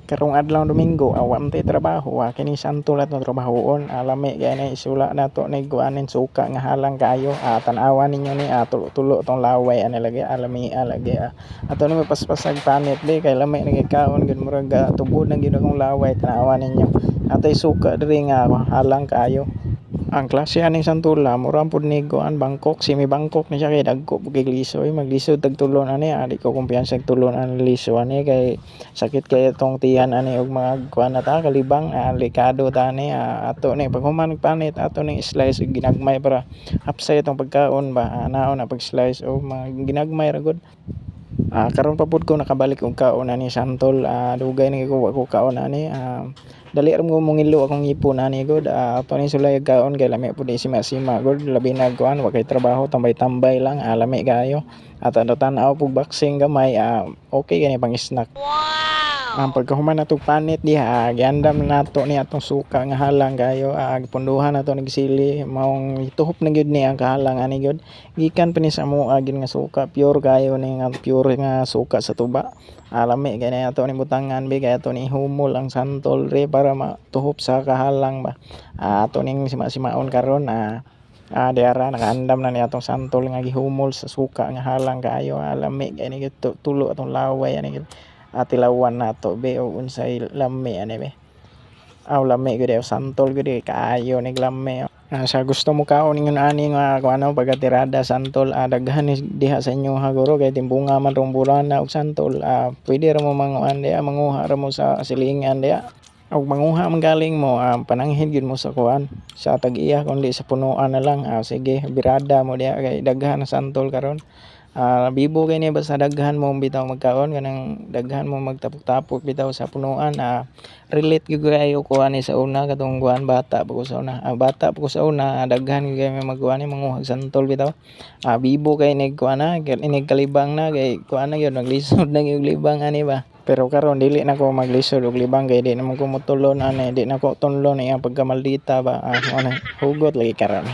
Karong adlaw Domingo, wa man tay trabaho, kini santol atong trabahoon. Lami kay ni isula nato ni kuanin suka nga halang kaayo. Tan-awa ninyo ni, tulo-tulo tong laway ani lagi, lamia lagi. Ato ni mapaspasag panit di kay lami na gyud kaon gud, murag tubod na gyud akong laway, tan-awa ninyo. Atay suka diri nga halang kaayo. Ang klase aning santula mura pud ni kuan Bangkok, semi Bangkok ni siya kay dagko pud kay liso oy. Maglisod tag tulon ani, di ko kumpiyansa tulon ani liso ani kay sakit kay atong tiyan ani og mga kuan na ta kalibang, delikado ta ani. Ato ni pag human panit, ato ning slice og ginagmay para hapsay atong pagkaon ba. Naon na pag slice og mga ginagmay ra gud. Karon pa pud ko nakabalik og kaon ani santol, dugay na gyud ko wa ko kaon ani. Dali ra mo mongilo akong ngipon ani gud. Ato ning sulay og kaon kay lami pud ni sima-sima gud, labi na kuan wa kay trabaho, tambay-tambay lang, lami kaayo. At tan-aw pug boxing gamay, okay kani pang snack. Ang pagkahuman natong panit diha, giandam na nato ni atong suka nga halang kaayo, gipunduhan nato nig sili, maong tuhop na gyud ni ang kahalang ani gyud. Gikan pa ni sa amoa gyud nga suka, pure kaayo ni nga pure nga suka sa tuba. Lami kay ni ato ni butangan bi kay ato ni humol ang santol re para matuhop sa kahalang ba. Ato ning sima-simaon karon, diara nakaandam na ni atong santol nga gihumol sa suka nga halang kaayo. Lami kay ni gyud, tulo atong laway ani gyud. Tilawan nato be og unsay lami ani be. Aw, lami gyud, santol gyud kaayo nig lami. Sa gusto mo kaon ingon ani nga kuano pagatirada santol, daghan ni diha sa inyo ha guro kay timbunga man rong burana og santol, pwede ra mo manguan diha, manguha ra mo sa silingan diha. Og manguha man galing mo, pananghid gyud mo sa kuan sa tag-iya kundi sa punuan na lang. Sige, birada mo diha kay daghan ang santol karon. Bibo kay ni basta daghan mo bitaw magkaon, kanang daghan mo magtapok-tapok bitaw sa punuan. Relate gyud kaayo ko ani sa una katong kuan bata pa ko sa una. Bata pa ko sa una, daghan gyud kay magkuan ni manguha og santol bitaw. Bibo kay nig kuan na inig kalibang na kay kuan na gyud, maglisod na gyud libang ani ba. Pero karon dili na ko maglisod og libang kay di naman ko motulon ani, di na ko tunlon iyang pagkamaldita ba. Mao na, hugot lagi karon.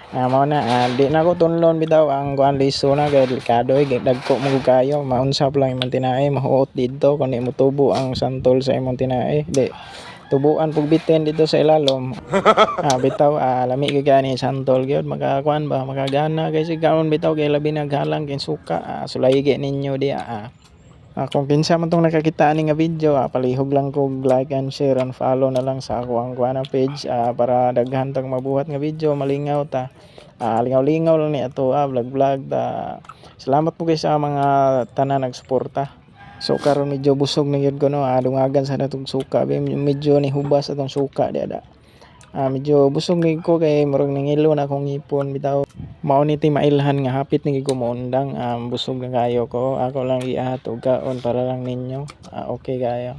Mao na, di na ko tunlon bitaw ang kuan liso na kay delikado oy, dagko man gud kaayo, maunsa pa lang imong tinai, mahuot didto kun di motubo ang santol sa imong tinai, di tubuan pug bitin didto sa ilalom. Bitaw, lami gyud kaayo ni santol gyud, makakuan ba, makagana kay sig kaon bitaw kay labi nag halang kay suka. Sulay ninyo diha. Kung kinsa man tong nakakita ani nga video, palihog lang kog like and share and follow na lang sa ako ang kuan page, para daghan tag mabuhat nga video, malingaw ta. Lingaw-lingaw lang ni ato, vlog vlog ta. Salamat po kay sa mga tanan nagsuporta. So karon medyo busog na gyud ko no, dungagan sa natong suka, medyo ni hubas atong suka di ada. Medyo busog na ko kay murag nangilo na akong ngipon bitaw. Mao ni ti mailhan nga hapit na gyud ko moundang, busog na kaayo ko. Ako lang giahat og kaon para lang ninyo. Okay kaayo.